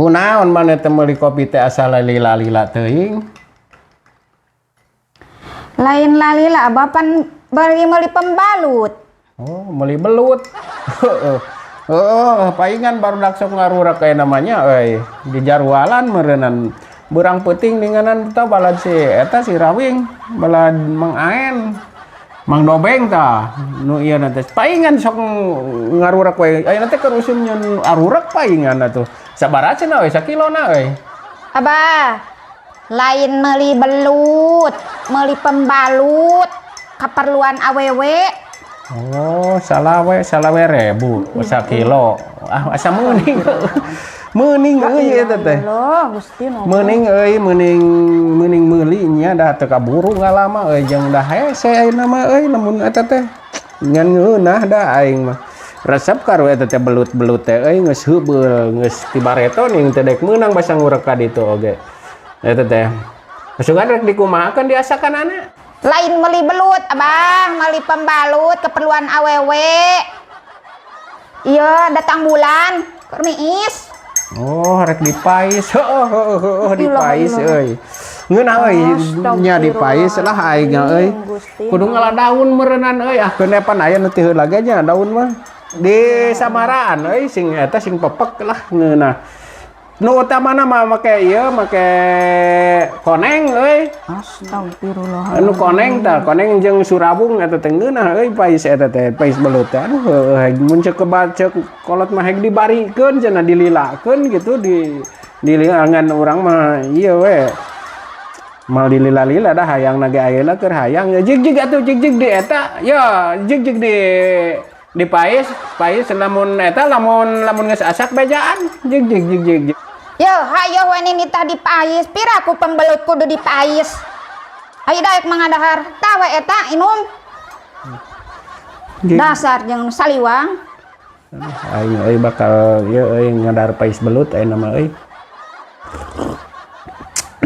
Kunaon maneh teh meuli kopi teh asal lila-lila teuing? Lain lalila, Abah, pan bari meuli pembalut. Oh, meuli belut. Oh, paingan barudak sok ngarurak kayak namanya euy. Di jarwalan meureunan beurang peuting ninganan tah balad si eta, si Rawing, balad Mang Aen. Mang Dobeng tah nu ieu na teh paingan sok ngarurak we. Ayeuna teh keur usum nyeun arurak paingan atuh. Sabaraha cenah euy sakilona euy? Abah, lain meuli belut, meuli pembalut, keperluan awewe. Oh, salawe salawe ribu sakilo. Ah, asa meuning. Meuning euy eta teh. Allah, Gusti nu. Meuning euy, meuning meuning meuli nya, dah teu kaburu ngalama euy, jeung dah hese ayeuna mah euy lamun eta teh. Ngan ngeunah dah aing mah. Resep karu eta teh belut-belut teh euy, geus heubeul, geus tibareto ning teu dek meunang basa ngurek ka ditu oge. Eta teh. Masukan rek dikumahakeun diasakanana? Lain meuli belut, Abah, meuli pembalut keperluan awewe. Iya, datang bulan, keur niis. Oh, rek dipais. Heuh heuh heuh, dipais euy. Ngeunah euy nya dipais lah aing euy. Kudu ngala daun meureunan euy. Ah, keun pan aya nu ti heula ge nya daun mah. Di samaraan euy, sing eta sing pepek lah ngeunah. Nu utamana mah make ieu, make koneng euy. Astagfirullah. Anu koneng tah, koneng jeung surabung eta teh ngeunah euy pais eta teh, pais belut teh. Aduh heueuh, mun ceuk ceuk kolot mah hek dibarikeun cenah, dililakeun gitu, di ngan urang mah ieu we. Mal dilila-lila dah hayang ge ayeuna keur hayang ya jig-jig atuh, jig-jig di eta ya, jig-jig di pais pais lamun eta lamun lamun geus asak bejaan jig jig jig jig jig. Yo, hayo we nitah dipais, pira ku pembelut kudu dipais. Ayo daek mangadahar, tah we eta inum. Jig. Dasar jeung saliwang. Aing euy bakal ieu euy, ngadar pais belut ayeuna mah euy.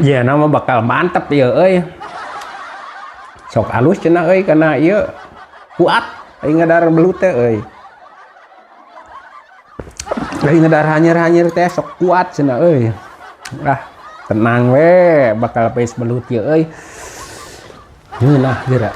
Ya nama bakal mantep ieu euy. Sok alus cenah euy kana ieu kuat aing ngadar belut teh euy. Aing ngadar hanyir-hanyir teh sok kuat cenah euy. Ah, tenang we, bakal pais belut ieu euy. Ngeunah geura.